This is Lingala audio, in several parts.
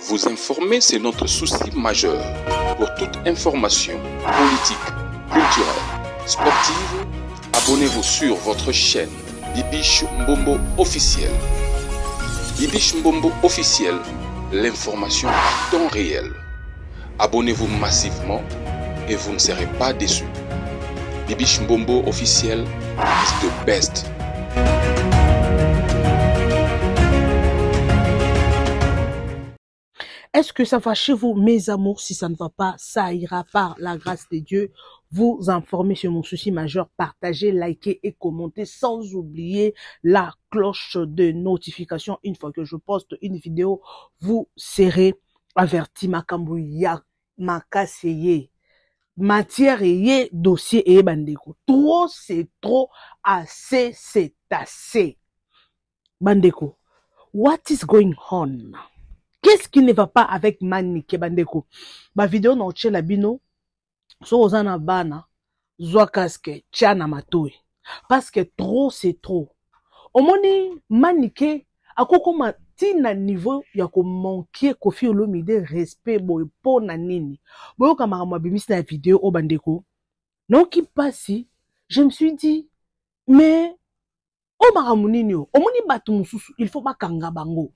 Vous informer, c'est notre souci majeur. Pour toute information politique, culturelle, sportive, abonnez-vous sur votre chaîne Bibiche Mbombo officiel. Bibiche Mbombo officiel, l'information à temps réel. Abonnez-vous massivement et vous ne serez pas déçus. Bibiche Mbombo officiel is the best. Est-ce que ça va chez vous, mes amours? Si ça ne va pas, ça ira par la grâce de Dieu. Vous informer sur mon souci majeur, partagez, likez et commentez sans oublier la cloche de notification. Une fois que je poste une vidéo, vous serez averti. Makambo ya makasi ye. Matière ye, dossier eye bandeko. Trop, c'est trop. Assez, c'est assez. Bandeko, what is going on? Qu'est-ce qui ne va pas avec Manike bandeko? Ba vidéo na otiela bino, so oza na bana, zwa casque, tia na matoi. Parce que trop c'est trop. Omoni Manike akokoma tina niveau ya ko manquer Koffi Olomide respect boye po na nini? Boyoka makambo abimisi na vidéo o bandeko. Noki pasi, je me suis dit mais o makambo nini o? Omoni bato mosusu, il faut bakanga bango.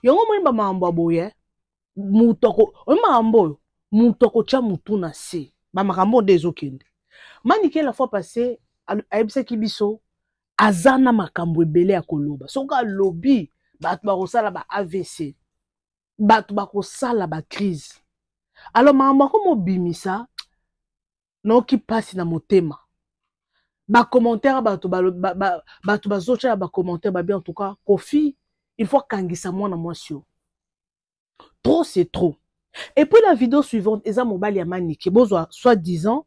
Yango omoni ba makambo ya boye, moto ako, oyo makambo oyo, moto akotia motu na se. Ba makambo nde ezokende. Manike la fois passée, ayebisaki biso, aza na makambo ebele ya koloba. Soki alobi, bato bakosala ba AVC, bato bakosala ba crise. Alors makambo akomobimisa, naoki pasi na motema. Ba commentaire bato ba, ba, ba, bato bazotia ba commentaire ba bien en tout cas Koffi, il faut kangisa mwana mwasi oyo. Trop c'est trop. Et puis la vidéo suivante, eza mobali ya Manike, bozwa soi-disant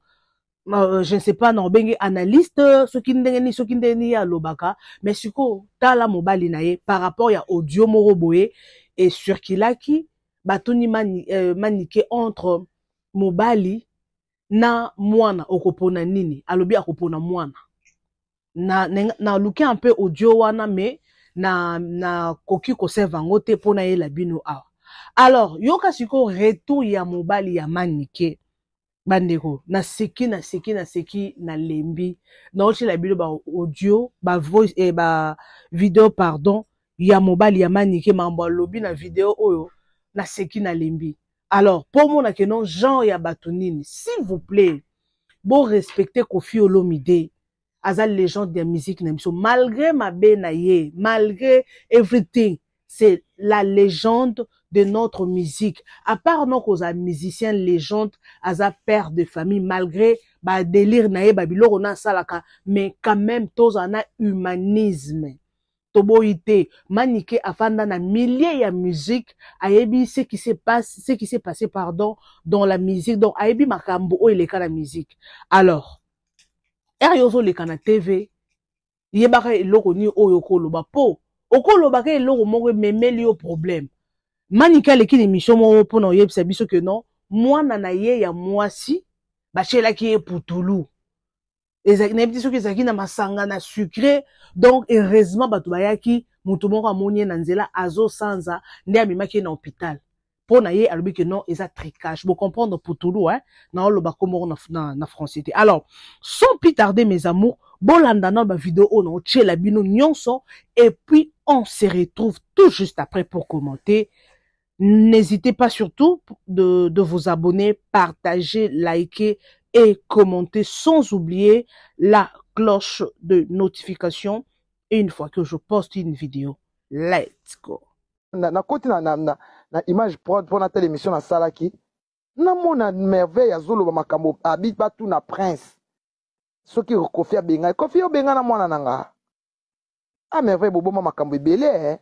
je ne sais pas na obenge analyste soki ndenge ni soki ndenge ni ya lobaka, mais siko tala mobali na ye par rapport ya audio moko boye et circulaki batuni Manike entre mobali na mwana okopona nini, alobi akopona mwana. Na, na, na luki un peu audio wana mais na, na koki ko serve yango te pona ye la bino awa. Alors yoka siko retour ya mobali ya Manike bandeko, na seki na seki na seki na lembi na otie la bino ba audio ba voice et ba vidéo pardon ya mobali ya Manike mambo alobi na vidéo oyo na seki na lembi. Alors pour mona ke non genre ya bato nini, s'il vous plaît bo respecter Koffi Olomide, aza légende ya musique na biso malgré mabe na ye, malgré everything, c'est la légende de notre musique. À part non koza musicien légende, aza père de famille malgré ba délire na ye ba biloko na salaka, mais quand même toza na humanisme. Toboyi te, Manike afanda na milliers ya musique, ayebi ce qui se passe, ce qui s'est passé pardon dans la musique, donc ayebi makambo oyo eleka na musique. Alors er yozo leka na TV, yebaka eloko ni oyo okoloba po okolobaka eloko moko ememeli yo problème. Manike aleki na émission moko mpona oyebisa biso que non, mwana na ye ya mwasi batielaki ye putulu. Ezalaki, nayebi te soki ezalaki na masanga na sucré, donc heureusement bato bayaki, moto moko amoni ye na nzela azosanza nde amemaki ye na hôpital. Mpo na ye alobi que non, eza tricage. Bo comprendre putulu, hein, na oloba kombo na, na, na français te. Alors, sans plus tarder mes amours, bolanda na ba vidéo oyo na otiela bino nyonso et puis on se retrouve tout juste après pour commenter. N'hésitez pas surtout de vous abonner, partager, liker et commenter sans oublier la cloche de notification. Et une fois que je poste une vidéo, let's go. Na, na koti na, na, na, na image prod pour na telle émission na salaki. Na mona merveille ya zolo ba makambo abi batu na prince. Soki Koffi abenga, Koffi obenga na mwana nanga. Ah merveille boboma makambo ebele eh.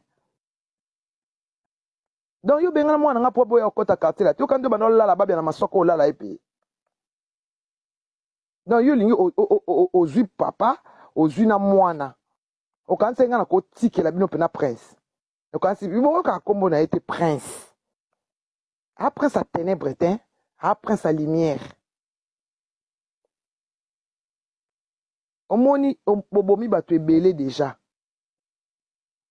Donc yo benga na mwana nga po boya okota quartier la. Toka ndo bana lala babia na masoko olala epi. Donc yo lingi ozwi papa, ozwi na mwana. Okanisi nga na kotikela bino pena prince. Okanisi bino ka kombo na ete prince. A prince à ténèbres te, a prince à lumière. Omoni bobomi bato ebele déjà.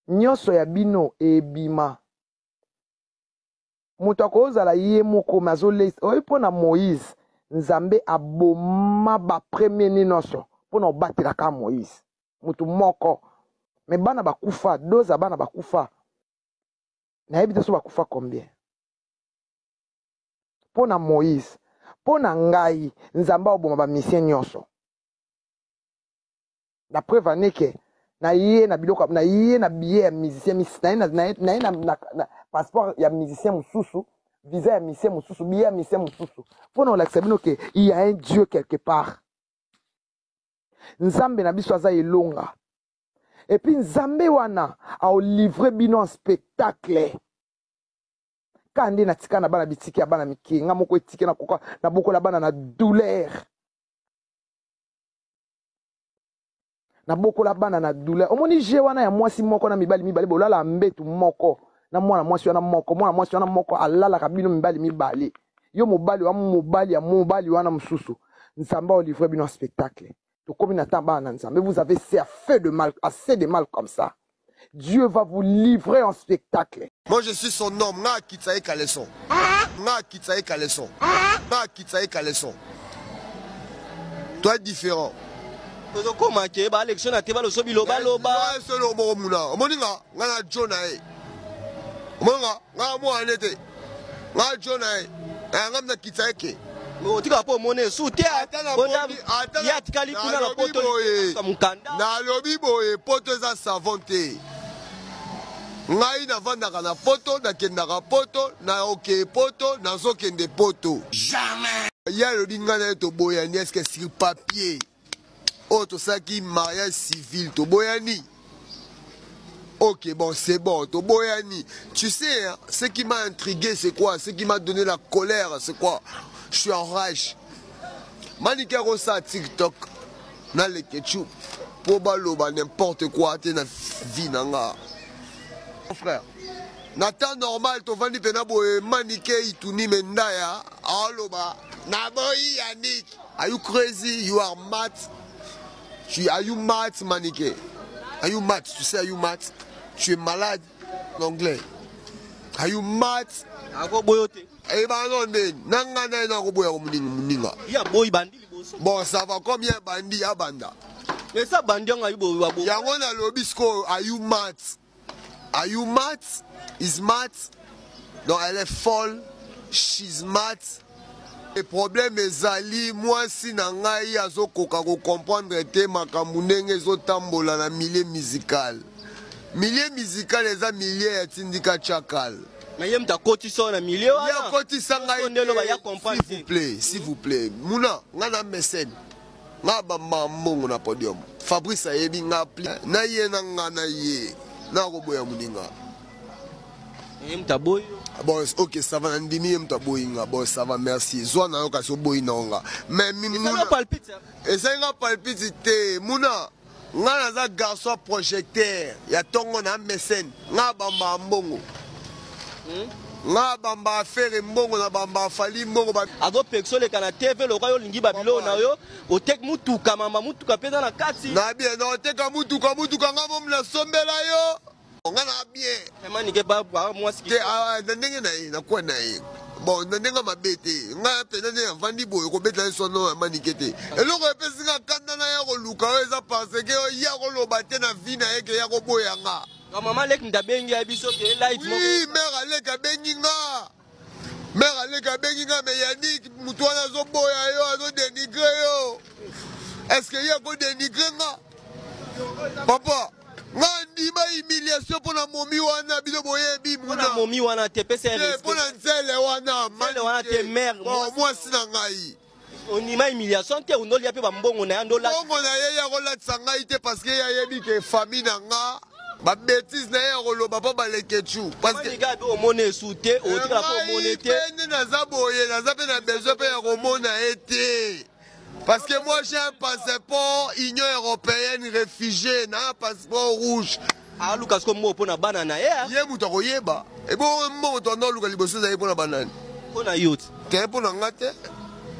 Nyonso ya bino ebima. Moto akozala ye moko mais azolesa oyebi mpo na Moïse Nzambe aboma ba premier ni nyonso mpo na kobatela kaka Moïse moto moko mais bana bakufa dose ya bana bakufa nayebi te so bakufa combien mpo na Moïse mpo na ngai Nzambe akoboma ba misien nyonso. La preuve en est que na ye na biloko na ye na billet ya musicien na ye na, na, ye, na, ye na, na, na passeport ya musicien mosusu visa ya musicien mosusu billet ya musicien mosusu mpo na kolakisa bino ke il y a un dieu quelque part nzambe na biso aza elonga epuis nzambe wana aolivre bino en spectacle ka nde natika na bana bitike ya bana mike nga moko etike nakoka nabokola bana na douleur nabokola bana na douleur omoni je wana ya mwasi moko na mibali mibale bolala mbetu moko na mwana mwasi wana moko mwana mwasi wana moko alalaka bino mibali mibale yo mobali wa mobali ya mobali wana mosusu nzambe aolivre bino ya spectacle tokomi na temps bana na nzambe vous avez assez de mal assez de mal comme ça Dieu va vous livrer en spectacle. Moi je suis son homme, nga akitisa ye caleçon. Nga akitisa ye caleçon. Nga akitisa ye caleçon. Toi différent. tozokoma ke baalection na te baloso bilobaloba solo moko muna omoni nga nga na jo na ye omoni nga nga mwana ne te nga jo na ye eh, nga mna kitisa ye ke otika mpo omona esu te ye atikali kuna na poto mokanda nalobi boye poto eza savon te ngai navandaka na poto nakendaka poto naokee poto nazokende poto jamais ye alobi ngai na ye toboyani eske sur papier oyo tosalaki mariage civil toboyani Ok, bon, c'est bon. Toboyani. Tu sais, hein, ce qui m'a intrigué, c'est quoi Ce qui m'a donné la colère, c'est quoi Je suis en rage. Manike Rosa TikTok, na leketchou, po baloba n'importe quoi, te na vie na nga. Mon frère, na temps normal, tovandi pena boye Manike ituni mendaya, aloba, na boyi Yannick. Are you crazy? You are mad. Tu, are you mad, Manike? Are you mad? Tu sais, are you mad? Tu es malade en anglais. Are you mad? akoboyo te ebano nde na ngai na ye nakoboya moninga ye aboyi bandi liboso bon ça va combien bandi abanda mais ça bandi yango ayi yango nalobi sikoyo are you mad Are you mad? Is mad? Donc elle est folle. She's mad. Le problème ezali mwasi na ngai azokoka kocomprendre te makambo ndenge ezotambola na milieu musical. Milieu musical eza milieu ya tindika chakal. Mais ye moto akotisa oyo na milieu wana. Ye akotisa ngai. S'il vous plaît, s'il vous plaît. Muna, ngai na mécène. Nga bamba mbongo na podium. Fabrice ayebi nga pli na ye na nga na ye. Na koboya moninga. Ye moto aboyi. Bon, ok, ça va, nandimi ye moto aboyi nga. Bon, ça va, merci. Zwa na yo kasi oboyi na nga. Mais mimuna. Ezali nga palpite te. Muna, nga naza garçon projecteur ya tongo na mécène. Nga bamba mbongo. Hmm? Nga bamba affaire mbongo na bamba afali mbongo ba azopekisa oleka na tv lokola yo olingi babiloko na yo oteki mutuka mama mutuka mpe eza na kati na bien na oteka mutuka mutuka nga momi nasombela yo nga na bien manike mwasi te ah, na ndenge na ye na kwa na ye bon na ndenge mabe te ngai mpenza nde navandi boye kobeta ye sono ya manike te eloko epesi nga kanda na ya koluka oyo eza parce ke ya koloba te na vie na ye ke ya koboya nga Ka mama lek ndabengi ya biso ke live moko. Oui, mère Alek abengi nga. Mère Alek abengi nga mais Yannick mutu wana azoboya yo, azo dénigrer yo. Est-ce que ye ako dénigrer nga? Papa, nga ndima humiliation mpo na momi wana bino boyebi muna momi wana te pesa respect mpo na nzele wana nzele wana te mère mwasi na ngai ondima humiliation te ondolia mpe bambongo na ye mbongo na ye ya kolatisa ngai te parce que ye ayebi ke famille na nga babetise na ye ya koloba mpo balekechu omona esu te otikala mpo omone te nde naza boye naza mpe na besoin mpe ya komona ye te parce que moi j'ai un passeport union européenne réfugié na un passeport rouge aluka siko mbongo mpo na bana na ye ah. ye moto akoyeba ebongo mbongo to anda oluka liboso ezali mpo na banani mpo na yo te te mpo na nga te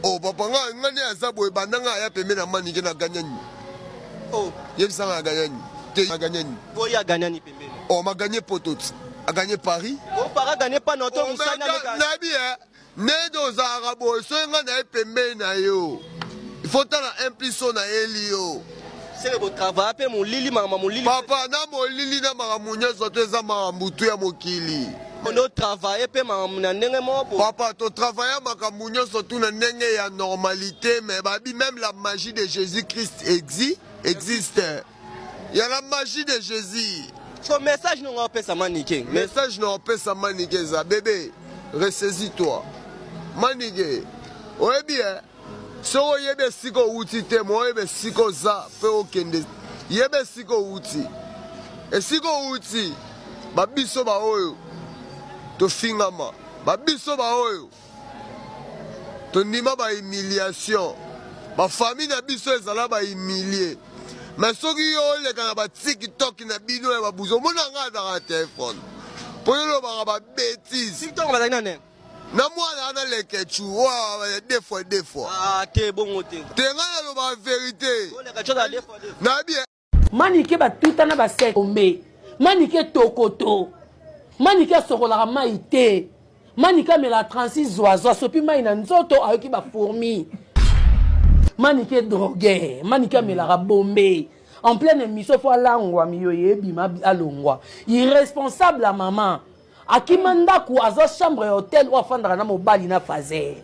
o oh, papa nga nga nde aza boye banda nga aya pembe na manike na ganya nini oh. yebisa nga na ganya nini te na ganya nini po ye aganya nini pembeni o oh, maganye poto ti. A gagné Paris. Oh, Paris a gagné pas notre mosala. Nabi eh, nde ozalaka boye soki ngai naye pembeni na yo. Il faut tala un plus oyo nayeli yo. Seke botravaille mpe molili makambo molili. Papa na molili na makambo nyonso to eza makambo tu ya mokili. Ondo travaille mpe makambo na ndenge moko. Papa to travaille makambo nyonso tu na ndenge ya normalité mais babi même la magie de Jésus-Christ existe. Il y a la magie de Jésus. So message nonga opesa Manike. Message na opesa Manike eza bébé, ressaisis-toi. Manike, oyebi eh soki oyebi esika owuti te ma oyeba esika oza mpe okende yeba esika owuti esika owuti babiso baoyo tofingama babiso baoyo tondima ba humiliation ba famille na biso ezala ba humilie mais soki yo oleka na ba tiktok na bino ya babuzi omona nga azalaka na telefone mpo yo olobaka ba betise tiktok bazali na nini na mwana wana lekechu deux fois deux fois ah, te bongo te te ngai nalobaka verité nayebi Manike batutana ba sec ombe. Manike tokoto. Manike asokolaka mai te. Manike amela 36 zwazo asopi mai na nzoto ayoki ba fourmi. Manike drogue. Manike amelaka bombe. En pleine émission faut alangwa miyoye ebima alongwa. Irresponsable ya maman. Akima ndako azwa chambre ya hotel oyo afandaka na mobali na fazer.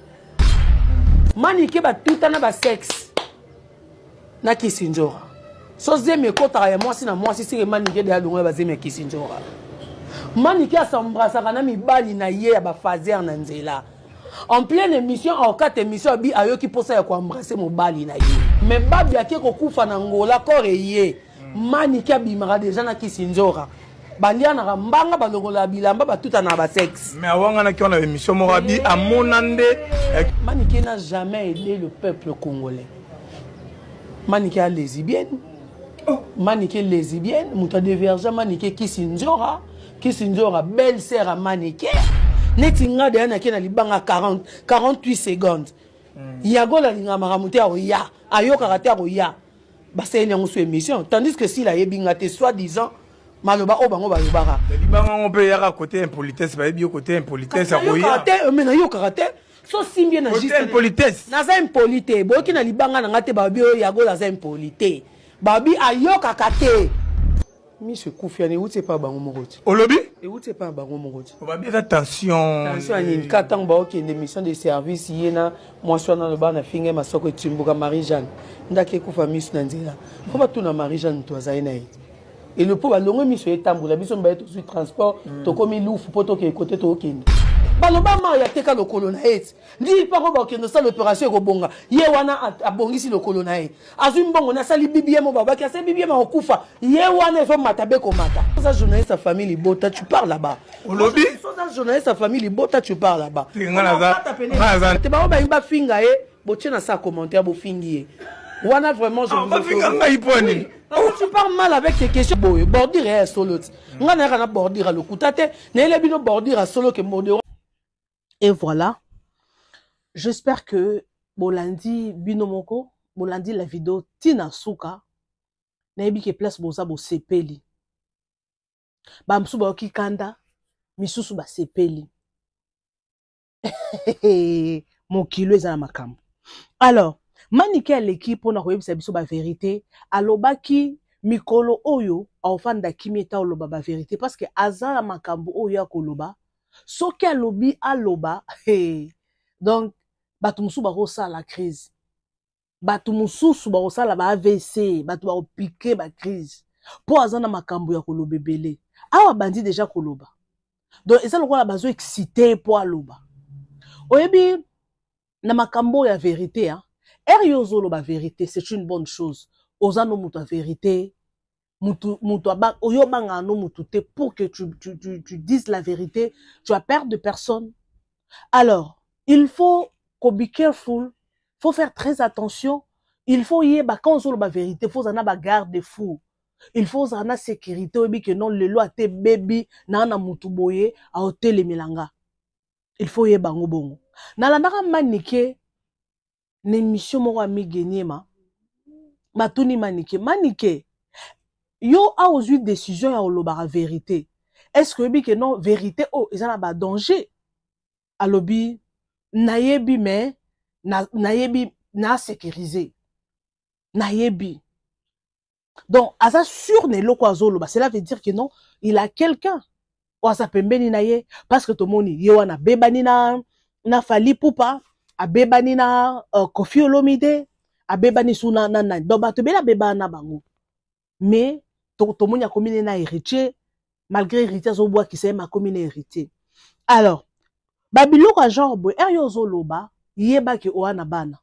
Manike batutana ba sexe. Na kisinjora so zemi ekotaka ya mwasi na mwasi seke manike de alongo ya bazemi ya kisinjora manike asembrasaka na mibali na ye ya bafazer na nzela en pleine émission aokata émission abi ayoki mposa ya koembrase mobali na ye me babi ake kokufa na ngola kor eye manike abimaka deja na kisinjora balianaka mbanga balongolaka bilamba batutanaka basexe mais awanganaki wana émission moko abi amona nde eh, manike n'a jamais aidé le peuple congolais manike a lesbienne oh. manike lesbienne moto adeverge manike kisi nzora kisi nzora belle sœur ya manike neti nga deya nake na libanga 40 48 secondes mm. yagola alingaka makambo te akoya ayokaka te akoya basaleli yango so émission tandis que sila ayebi nga te soit disant maloba oyo bango balobaka libanga yango mpe eyaka kote impolitesse bayebi yo kote impolitesse akoya te me nayokaka te so simbi ye na juste naza impoli te boyoki na libanga na nga te babi oyo yagola aza impoli te babi ayokaka te miso ekufi yani euti epa bango moko ti olobi euti epa bango moko ti obabi eza tension tension ya nini ka ntango baokende mission de service ye na mwasi wana aloba na finga ye masoko etimbuka marie jeanne ndaki ekufa miso na nzela fo batuna marie jeanne moto azali na ye elo mpo balongwe miso etambola biso mibale tozwi transport tokomi lufu mpo tokende kote tokende baloba mayi ateka lokolo na ye ti ndii mpako bakende osala operation ekobonga ye wana abongisi lokolo na ye azwi mbongo na asali bbm babaki asali bbm akokufa ye wana ezomata be komata oza journaliste ya famille libota tu parles là-bas olobi oza journaliste ya famille libota tu parles là-bas te bango balingi bafinga ye botie na sa commentaire bofingi ye wana vraiment je ah, bafinga ngai mpo nini tu parles mal avec tes questions boye bordure ya solo ti ngai nayaka na bordure ya lokuta te nayele bino bordure ya solo ke modero Et voilà. J'espère que bolandi bino moko, bolandi la vidéo tina suka. Nayebi ke place boza bosepeli. Ba mosusu bayoki kanda, misusu basepeli. Mokilo eza na makambo. Alors, Manike aleki mpona koyebisa biso ba verite, alobaki mikolo oyo aofanda kimia eta oloba ba verite parce que aza na makambo oyo ya koloba. Soki alobi aloba, hey. Donc bato mosusu bakosala crise, bato mosusu bakosala ba AVC, bato bakopike ba crise mpo aza na makambo ya koloba ebele. Awa bandi deja koloba, donc eza lokola bazo excite mpo aloba. Oyebi na makambo ya verite, hein? Ere yo ozoloba verite, c'est une bonne chose. Oza no moto ya verite, mutu, mutu aba, oyo obangaka no mutu te pour que tu dises la vérité, tu as peur de personne. Alors, il faut ko be careful, faut faire très attention, il faut yeba quand ozoloba vérité, faut ozala na ba garde-fou. Il faut ozala na sécurité, oyebi que non lelo ate baby na na mutu boye aotelemela nga. Il faut yeba ngo bongo. Nalandaka Manike na émission moko ya Migeniema, batuni Manike, Manike yo a ozwi décision ya olobaka vérité. Est ce que oyebi ke non, vérité oyo eza na badanger? Alobi nayebi, mais nayebi na sécurisé, nayebi. Donc aza sûr na eloko azoloba. Cela veut dire que non, il a quelqu'un oyo aza pembeni na ye, parce que tomoni ye wana abebani na Fally Ipupa, abebani na Koffi Olomide, abebani su na nani. Donc bato ebele abebana na bango, mais tomoni akomi ne na Héritier, malgré Héritier azobwakisa ye, ma akomi na Héritier. Alors babiloko ya genre boye, ere yo ozoloba, yebaki oya na bana,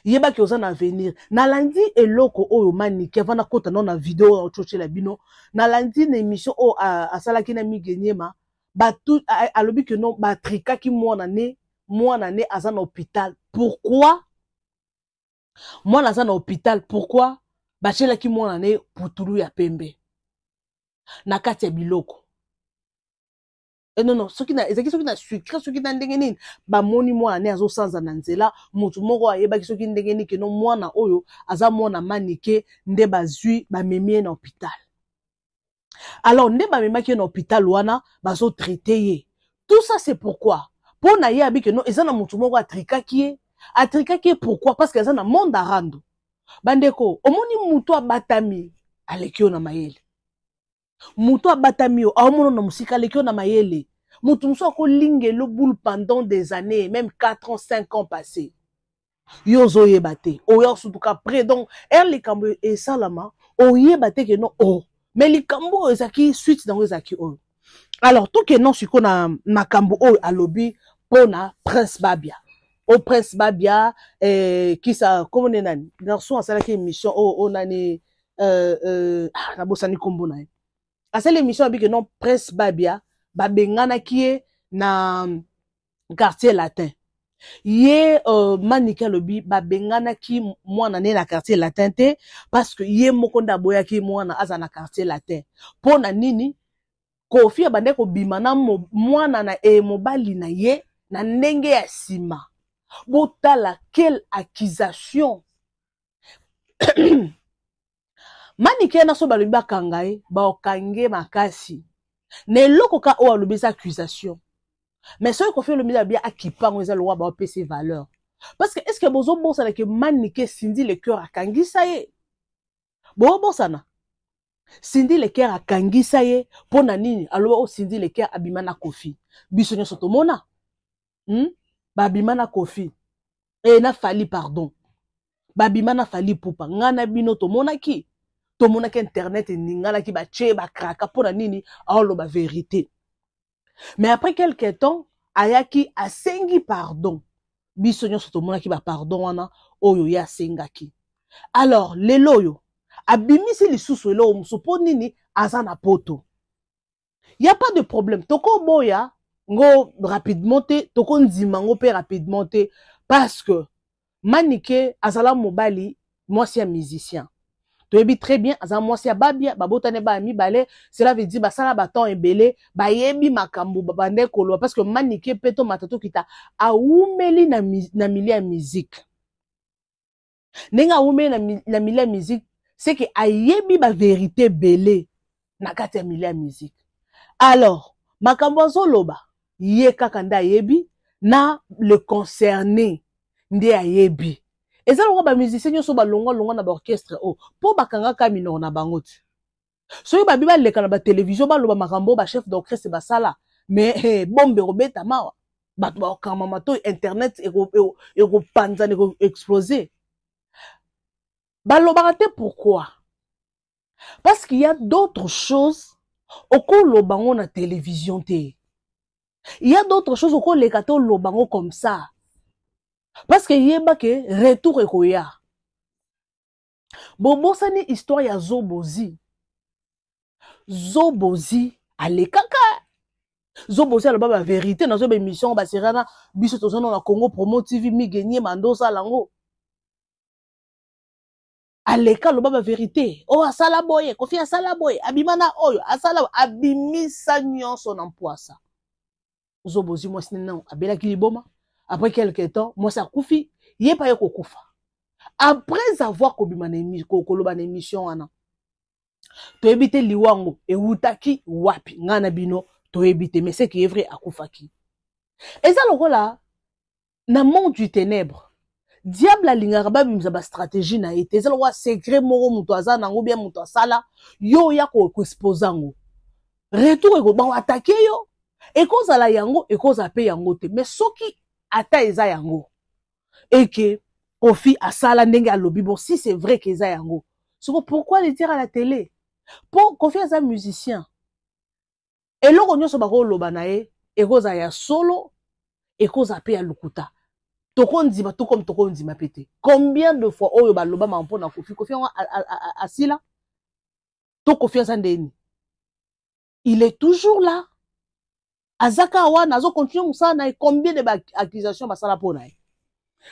yebaki oza na avenir. Nalandi eloko oyo Manike avant nakota nano na video oyo ocotyela bino. Nalandi na émission oyo asalaki na Mige Nyema, batu alobi ke non, batrikaki mwana ne, mwana ne aza na hôpital. Pourquoi mwana aza na hôpital? Pourquoi batielaki mwana ne putulu ya pembe na kati ya biloko? Non, non, soki na ezalaki, soki na sucre, soki na ndenge nini, bamoni mwana ne azosanza na nzela. Motu moko ayebaki soki ndenge nini keno mwana oyo aza mwana Manike, nde bazwi, bamemi ye na hôpital. Alors nde bamemaki ye na hôpital wana, bazotraite ye, tout ça. C'est pourquoi mpo na ye abi ke non, eza na motu moko atrikaki ye. Atrikaki ye pourquoi? Parce que aza na monde arando. Bandeko, omoni motu abatami aleki yo na mayele. Moto abatami yo, aomona na mosika, aleki yo na mayele. Moto mosusu akolingela boule pendant des années, même 4 ans, 5 ans passé, yo ozoyeba te. Oyo surtout après, donc ere likambo esalama, oyeba te ke non, oh, mais likambo oyo ezalaki, suite nango ezalaki oyo. Alors tokende sikoyo na makambo oyo alobi mpona Prince Babia. O Prince Babia, kisa kombo nde nani, garçon asalaki émission oyo, oyo nani, ah, nabosani nkombo na ye. Asali émission, abi ke non, Prince Babia babenganaki ye na Quartier Latin. Ye Manike alobi babenganaki mwana ne na Quartier Latin te, parce que ye moko nde aboyaki mwana aza na Quartier Latin. Mpo na nini? Koffi abandaki kobima na mwana na mobali na ye na ndenge ya nsima. Botala quelle accusation! Manike na so balobi bakanga ye, baokange makasi na eloko ka oyo alobi eza accusation. Mais soki Koffi olobi abi akipango, eza lokwa baopesa valeur. Parce que est ce que bozobosana ke Manike, Cindy Le Cœur akangisa ye? Bozobosana Cindy Le Cœur akangisa ye mpo na nini? Aloba o Cindy Le Cœur abima na Koffi, biso nyonso tomona, Babima na Koffi na Fally, pardon, babima na Fally Ipupa. Ngai na bino tomonaki, tomonaki internet eninganaki, batie bakraka mpo na nini? Aoloba vérité. Mais après quelque temps ayaki asengi pardon, biso nyonso tomonaki bapardon wana oyo ye asengaki. Alors lelo oyo abimisi lisusu eloko mosusu mpo nini? Aza na poto, y a pas de problème. Tokoboya ngo rapidement te, tokondima ngo mpe rapidement te, parce que Manike azala mobali mwasi ya musicien, toyebi très bien. Aza mwasi ya Babia, babotani baya mibale. Cela veut dire basala batemps ebele, bayebi makambo babande koloba, parce que Manike mpe tomata tokita, awumeli na milieu ya musique. Ndenge awumeli na milieu ya musique, c'est que ayebi bavérité ebele na kati ya milieu ya musique. Alors makambo azoloba, ye kaka nde ayebi, na le concerné nde ayebi. Eza lokola bamusicien nyonso balongwa-longwa na baorchestre oyo, mpo bakangaka minoko na bango te. Soki babi baleka na batelevizio, baloba makambo oyo bachef d'orchestre basala, mais bombe ekobeta mawa, bato bakokanga matoi, internet ekopanzana, ekoexplose. Balobaka te. Pourquoi? Parce qu'il y a d'autres choses okoloba ngo na télévision te. Il y a d'autres choses okoleka te, oloba ngo comme ça, parce que yeba ke retour ekoya. Bobosani histoire ya Zobozi. Zobozi alekaka, Zobozi aloba bavérité. Nazoyeba émission baserana biso tozana na Congo Promo TV, Migenie mando osala yango. Aleka, aloba bavérité oyo asala boye, Koffi asala boye, abima na oyo asala, abimisa nyonso na mpwasa. Zobozi mwasi nano abelaki liboma. Après quelque temps mwasi akufi, ye mpe aye kokufa après avoir kobima na koloba na émission wana. Toyebi te liwango ewutaki wapi, ngai na bino toyebi te, mais ce qui est vrai, akufaki. Eza lokola na monde du ténèbre, diable alingaka babimisa bastratégie na ye te. Eza lokola secret moko moto aza nango, bien moto asala yo oya koexpose yango, retour eko bakoatake yo. Ekozala yango, ekozala mpe yango te. Mais soki ata eza yango eke Kofi asala ndenge alobi, bon, si c'est vrai que eza yango soko, pourquoi le dire à la télé? Po Kofi aza musicien, eloko nyonso bakoloba na ye ekozala ya solo, ekozala mpe ya lokuta. Tokondima to comme tokondima mpe te. Combien de fois oyo baloba mama mpo na Kofi? Kofi yango asila to Kofi aza ndeni? Il est toujours là, aza kaka wana, azocontinue mosala na ye. Combien de baaccusation basala mpo na ye?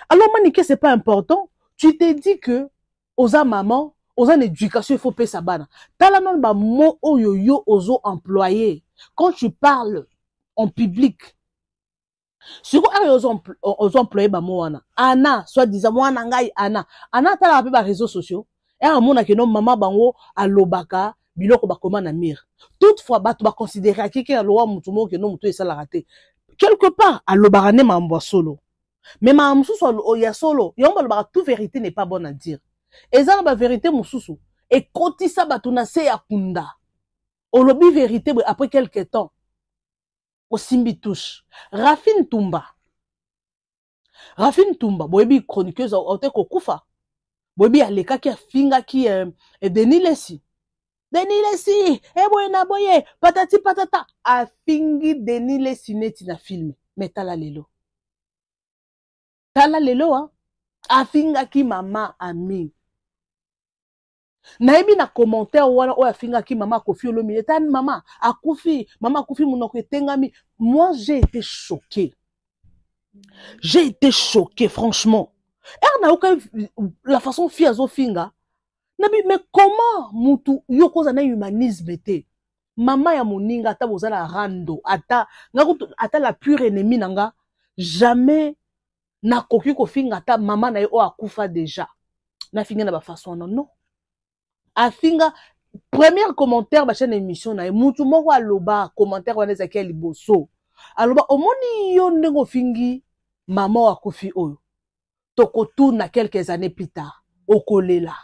Alors Manike, c'est pas important. Tu te dis que oza maman, oza na éducation, il faut pesa bana. Tala nano bamo oyo yo ozo employer quand tu parles en public. Sikoyo awa ozo employer bamo wana, ana soit disant mwana ngai ana, ana atalaka mpe baréseaux sociaux, ere amonaki no mama bango alobaka biloko bakoma na mire. Toutefois bato baconsidéraki ke alowa motu moko keno motu esalaka te. Quelque part alobaka nde makambo ya solo, mais makambo mosusu ya solo yango balobaka, tout vérité n'est pas bonne à dire. Eza na bavérité mosusu ekotisa bato na se ya kunda. Olobi vérité boye, après quelque temps osimbi touche. Rafine Tumba, Rafine Tumba, boyebi chroniqueuse aote kokufa, boyebi alekaki afingaki Denis Lesi. Denis Lesi eboye na boye, patati patata, afingi Denis Lesi neti na filme. Me tala lelo, tala lelo, ha, afingaki mama Ami. Nayebi na commentaire wana oyo afingaki mama Kofi Olomide, tani mama akufi, mama akufi, monoko etengami. Moi, j'ai été choqué, j'ai été choqué franchement. Ere nayoka la façon fille azofinga nabi, mais comment mutu yo koza na humanisme te? Mama ya moninga, ata boza na rando, ata nga kutu, ata la pure ennemi na nga, jamais nakoki kofinga ata mama na ye oyo akufa déjà, nafinga na bafaçon wana, non. Afinga première commentaire batia na émission na ye, mutu moko aloba commentaire wana ezalaki ya liboso, aloba: omoni yo ndenge ofingi mama oyo akufi oyo, tokotuna quelques années plus tard, okolela.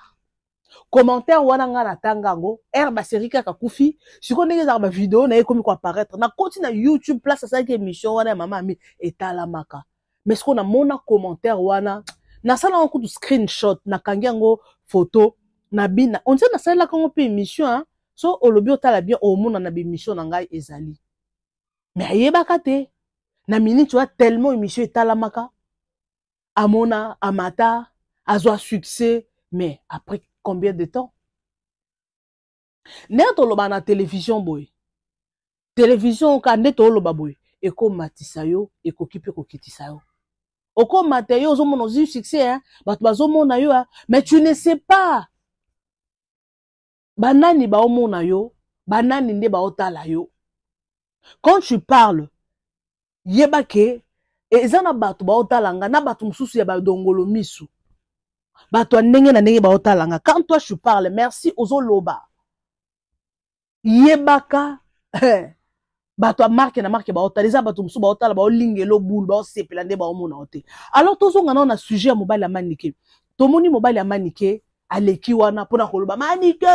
Commentaire wana ngai natanga yango ere baseri kaka kufi. Sikoyo ndenge ezalaka, bavideo na ye ekomi koapparaître, nakoti na YouTube, place asalaki émission wana ya mama Ami, etalamaka. Mais sikoyo namona commentaire wana, nasala yango kutu screenshot, nakangi yango photo na bina, on dirait nasalelaka yango mpe émission, hein? So olobi otala bien, omona na bémission na ngai ezali. Mais ayebaka te na minute wana, tellement émission etalamaka, amona amata azwa succès. Mais après combien de temps, ndenge toloba na télévision boye, télévision ka nde toloba boye, ekomatisa yo, ekoki mpe kokitisa yo. Okomata yo, ozomona ozwi succès, hein? Bato bazomona yo, hein? Mais tu ne sais pas banani baomona yo, banani nde baotala yo. Quand tu parles, yeba ke eza na bato baotala nga, na bato mosusu ya badongolo misu, bato ya ndenge na ndenge baotala nga. Quand toi tu parles, merci, ozoloba, yebaka bato ya marke na marke baotala. Eza bato mosusu baotala, baolingela obulu, baosepela nde baomona yo te. Alors tozonga nao na sujet ya mobali ya Manike. Tomoni mobali ya Manike aleki wana mpona koloba: Manike,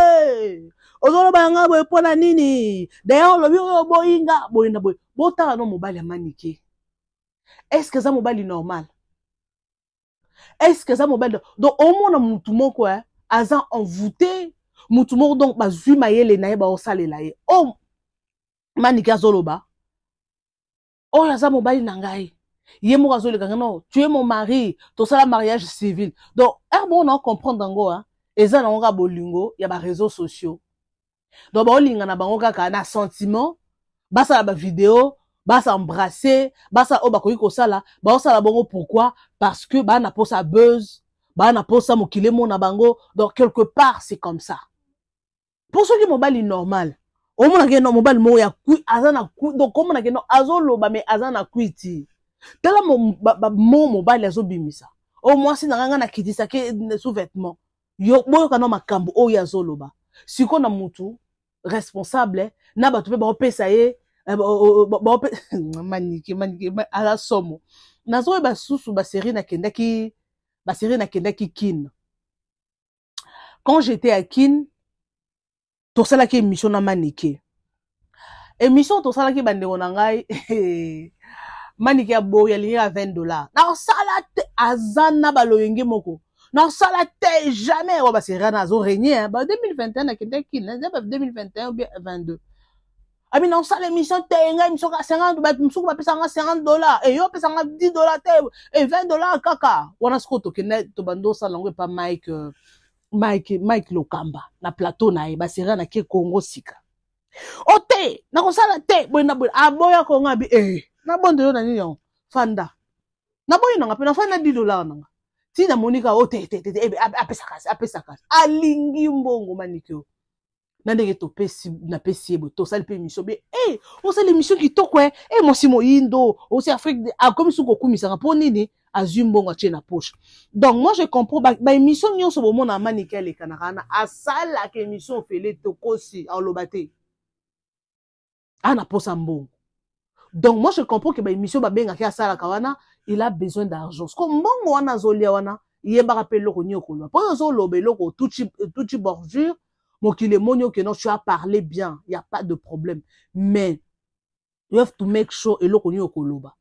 ozoloba yanga boye mpona nini? D'ailleurs olobi oyo boyinga boye na boye. Botala no mobali ya Manike, est ce que eza mobali normal? Est ce que eza mobali? Donc omona mutu moko aza envoûté, mutu moko donc bazwi mayele na ye, baosalela ye. O Manike azoloba oyo aza mobali na ngai, ye moko azoleka ngai: non, tu es mon mari, tosala mariage civil. Donc ere bongo na comprendre yango, eza nango kaka bolingo ya baréseaux sociaux. Donc baolinga na bango kaka na sentiment, basala bavideo, basembrasse, basala oyo bakoki kosala, baosala bongo. Pourquoi? Parce que baa na posa buzz, baa na posa mokili emona bango. Donc quelque part c'est comme ça. Mpo soki mobali normal, omonake no mobali moko ya kui aza na kui, donc omonake no azoloba, mais aza na kwiti. Tala mo, mo mobali azobimisa oyo mwasi na ngai, ngai nakitisaki sous vêtement yo. Boyoka no makambo oyo azoloba. Sikoyo na mutu responsable na bato mpe baopesa ye eh, manike manike aza somo. Nazoyeba susu baserie nakendaki, baserie nakendaki Kin. Quand j'étais à Kin, tosalaki émission na Manike. Émission tosalaki, bandeko na ngai, Manike aboyi, alingi ya 20 $. Nakosala te, aza na baloyenge moko, nakosala te jamais. Wa baserie wana azo régner ba 2021, nakendaki Kin 2021 ou bien 22. Abi nakosala émission te, ngai émission ka 50, bato mosuku bapesanga 50 $, e yo opesanga 10 $ te, e 20 $ kaka wana. Sikoyo tokende, tobanda osala yango epa Mike, Mike, Mike Lokamba na plateau na ye. Baserie na ke Congo sika o te, nakosala te boye na boye. Aboya kongo, abi e nabondo yo na nini yango, fanda naboyi nanga mpe nafandi na 10 $ nanga. Ntina monika o te te te, apesaka apesaka, alingi mbongo. Maniki o na ndenge topesi, napesi ye boye, tosali mpe émission be e osali émission kitoko e e mwasi moyindo osi Afrique, akomi soki kokumisaka mpo nini azwi mbongo atie na poche. Donc moi je comprends baémission ba nyonso bomona Manike alekanaka wana, asalaka émission ofele, tokosi aloba te ana posa mbongo. Donc moi je comprends que baémission babengaki asalaka wana, il a besoin d'argent. Siko mbongo wana azolia wana, yebaka mpe eloko nini okoloba, mpo oyo ozoloba eloko otuti bordure, mokili emoni oke non, tu as parlé bien, y a pas de problème, mais you have to make sure eloko nini okoloba,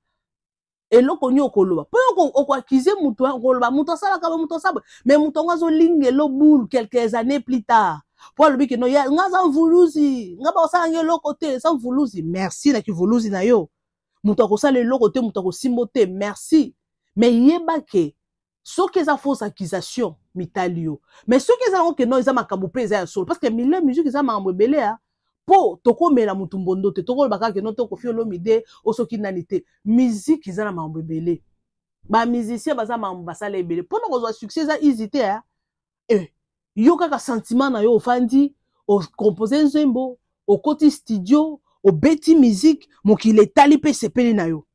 eloko nini okoloba, mpo yo okoaccuser moto, okoloba moto asalaka ba moto asala, mais moto yango azolingela boule quelques années plus tard, mpo alobi ke no ya nga aza mvuluzi, nga bakosala nga eloko te, eza mvuluzi. Merci na kivuluzi na yo, moto akosala eloko te, moto akosimba te, merci. Mais yeba ke soki eza fausse accusation, mitali yo, mais soki eza yango ke non, eza makambo mpe eza ya solo, parce que milieu musique eza makambo ebele ya mpo tokomela motu mbondo te, tokoloba kaka ke non to Kofi Olomide o soki nani te. Musique eza na makambo ebele, bamusicien baza makambo basala ebele mpona kozwa succès, eza easy te. Eh, yo kaka sentiment na yo, ofandi ocompose nzembo, okoti studio, obeti musique, mokili etali mpe esepeli na yo,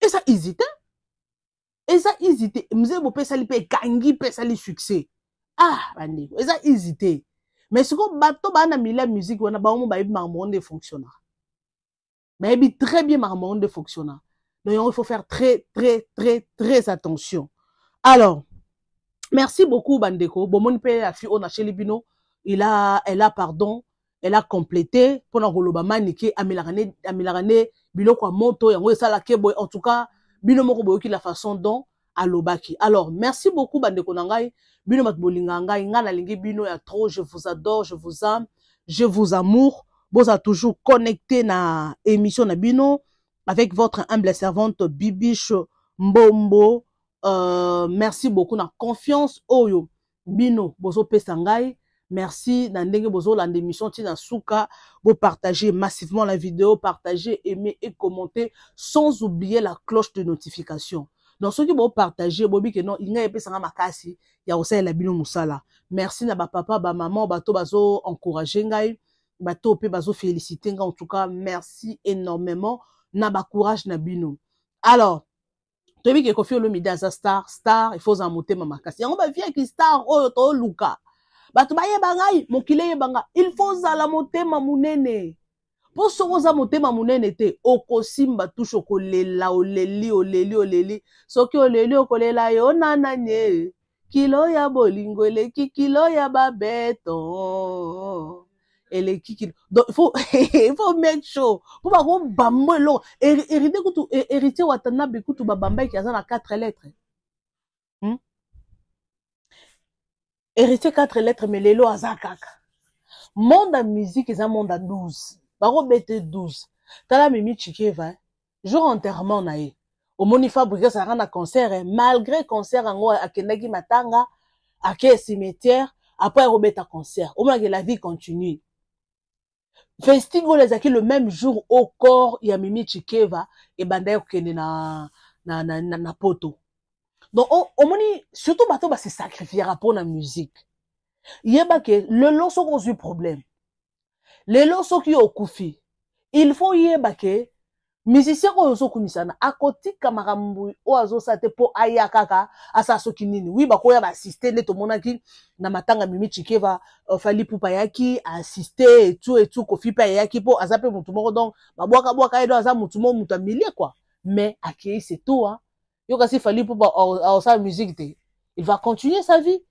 eza easy te, eza easy te. Nzembo mpe esali mpe ekangi mpe esali succès, ah bandeko, eza easy te. Mais sikoyo bato baa na milieu ya musique wana, bango mo bayebi makambo ngo nde fonctionnaka, bayebi très bien makambo ngo nde fonctionnaka. Donc yango il faut faire très très très très attention. Alors merci beaucoup bandeko, bomoni mpe ya fi oyo nacheli bino, il a elle a pardon, elle a complété mpona koloba Manike amelaka ne, amelaka ne biloko ya moto, yango esalaki boye. En tout cas bino moko boyoki la façon dont alobaki. Alors merci beaucoup bandeko na ngai, bino bato bolingaka ngai, ngai nalingi bino ya trop, je vous adore, je vous aime, je vous amour. Boza toujours connecté na émission na bino avec votre humble servante Bibiche Mbombo. Merci beaucoup na confiance oyo bino bozopesa ngai, merci na ndenge bozolanda émission ntina suka. Bopartager massivement la vidéo, partager, aimer et commenter, sans oublier la cloche de notification. Donc soki bopartage, boyebi ke non, ngai epesanga makasi ya kosalela bino mosala. Merci na bapapa, bamama, bato bazo encourage ngai, bato mpe bazofélicite ngai. En tout cas merci énormément na bacourage na bino. Alors toyebi ke Kofi Olomide aza star, star il faut ozala motema makasi. Yango bavieki star oyo toluka bato bayeba ngai, mokili eyeba ngai, il faut ozala motema monene, mpo soki oza motema monene te, okosimba tushe, okolela, oleli, oleli, oleli, soki oleli okolela yo nananye kilo ya bolingo eleki kilo ya babeton, eleki kilo. Donc il faut make sure mpo bakobamba eloko. Héritier kutu, Héritier Watanabe kutu babambaki aza na 4 lettres, Héritier 4 lettres, mais lelo aza kaka. Monde ya musique eza monde ya 12, bakobete 12. Tala Mimi Chikeva, jour enterrement na ye, omoni Fabrice azalaka na concert, malgré concert yango akendaki matanga, ake cimetière, après akobeta concert. Omonaki la vie continue. Festival ezalaki le même jour au corps ya Mimi Chikeva ebandaki kokende na poto. Donc omoni surtout bato base sacrifiera mpona musique. Yeba ke lelo soki ozwi problème, lelo soki okufi, il faut yeba ke Musicien oyo ozokumisana akotika makambo oyo azosala te mpo aya kaka asala soki nini. Wi, bakoya baassiste nde tomonaki na matanga Mimi Chikeva, Fally Ipupa ayaki assiste etu etu, Koffi mpe ayaki mpo aza mpe motu moko, donc babwakabwaka ye, donc aza motu moko motu ya milie quoi, mais akei c'est tout hein. Yo kasi Fally Ipupa aosala musique te, il va continuer sa vie.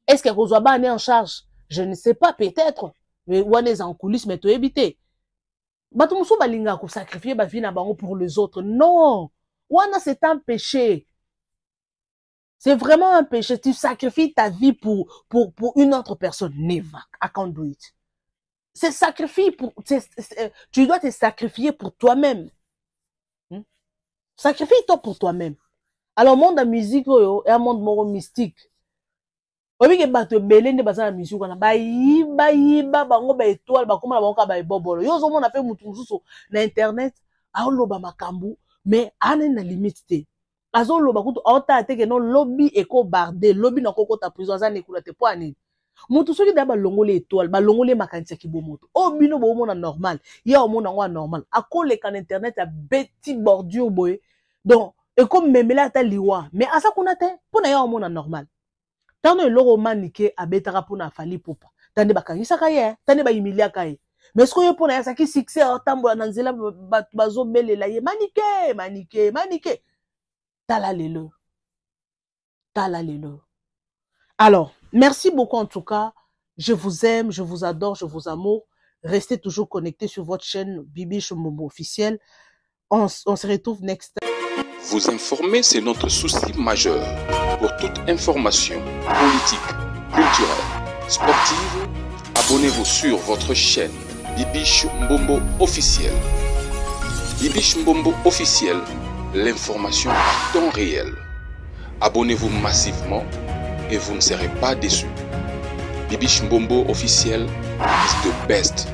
Est-ce que akozwa bana en charge? Je ne sais pas, peut-être, mais wana eza en coulisse, mais toyebi te. Bato mosusu balingaka kosacrifier bavie na bango pour les autres. Non, wana c'est un péché, c'est vraiment un péché. Tu sacrifies ta vie pour une autre personne. Never, I can't do it. C'est sacrifier pour, c'est, tu dois te sacrifier pour toi-même. Sacrifie-toi pour toi-même. Alors monde ya musique oyo est un monde moko mystique. Oyebi ke bato ebele nde baza na musique wana, bayibayiba bango baétoile, bakóma na bango kaka baebobolo. Yo ozomona mpe motu mosusu na internet aoloba makambo, mais anani na limite te, azoloba kutu aotala te ke no lobi ekobarde, lobi nakokota prison, aza nekula te. Mpo anini? Motu soki daya balongoli étoile, balongoli ye makanisi ya kibomoto oyo bino boomona normal, ye aomona yango anormal, akoleka na internet abeti bordure boye, donc ekomemela ata liwa, mais aza kuna te mpo na ye aomona normal. Ntango eloko Manike abetaka mpona Fally Ipupa, tande bakangisaka ye, tande bahumiliaka ye, mais soki oye mpona ye azalaki succès, atambola na nzela, bato bazobelela ye Manike, Manike, Manike. Tala lelo, tala lelo. Alors merci beaucoup, en tout cas je vous aime, je vous adore, je vous amour. Restez toujours connectés sur votre chaîne Bibi Mbombo officiel. On se retrouve next time. Vous informer, c'est notre souci majeur. Pour toute information politique, culturelle, sportive, abonnez-vous sur votre chaîne Bibiche Mbombo officiel. Bibiche Mbombo officiel, l'information à temps réel. Abonnez-vous massivement et vous ne serez pas déçus. Bibiche Mbombo officiel is the best.